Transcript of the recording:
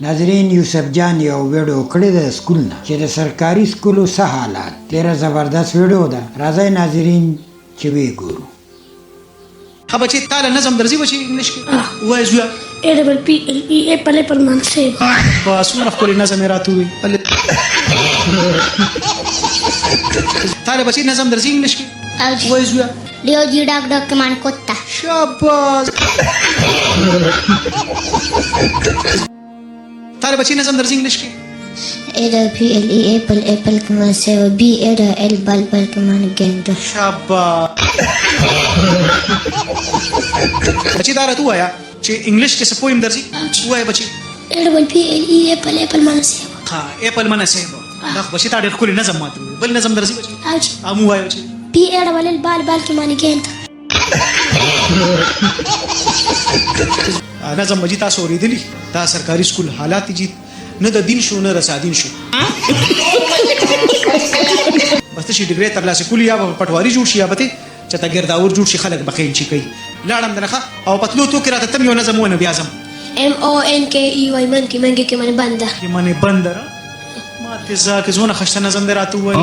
ناظرین یوسف جان یو ویډیو کړې ده د سکول نه چې د سرکاري سکولو څه حالات ډیره زبردست ویډیو ده راځئ ناظرین چې ویې ګورو. ښه بچې تاله نظم درځي بچې انګلیش کې ووایه زویه. اې ډبل پي ایل ای اپل اپل معنی سیب. واه څومره ښکلی نظم یې راته وویل. تاله بچې نظم درځي انګلیش کې ووایه زویه. ډي او جي ډاګ ډاګ کې معنی کوتا. شاباس. تاله بچې نظم درځي انګلیش کې. اې ډبل پي ایل ای اپل اپل کې معنی سیب بي اې ډبل ایل بل بل کې معنی ګیند. شاباس. بچې دا راته ووایه چې انګلیش کې څه پویم درځي ووایه بچې. اې ډبل پي ایل ای اپل اپل معنی سیب. ها اپل معنی سیب. دا خو بچې تا ډېر ښکلی نظم ماته وویل. بل نظم درځي بچې؟ او جي. هم ووایه بچې. پي اې ډبل ایل بال بال کې معنی ګیند. نظم به جي تاسو اورېدلي دا سرکاري سکول حالات جي نه د دین شو نه د سادین شو بس ته چې ډګرې ترلاسه کولی یا به پټواري جوړ شي یا به ته چې ته ګرداور جوړ شي خلک به قینچي کوي لاړم درنه او په تلو تلو کې راته تم یو نظم ونه بیا ځم. ایم او ان کې ای وای من کې منګي کې من بنده کې من بنده ما ته ځه کې ځونه خشته نظم دی راته ووایي.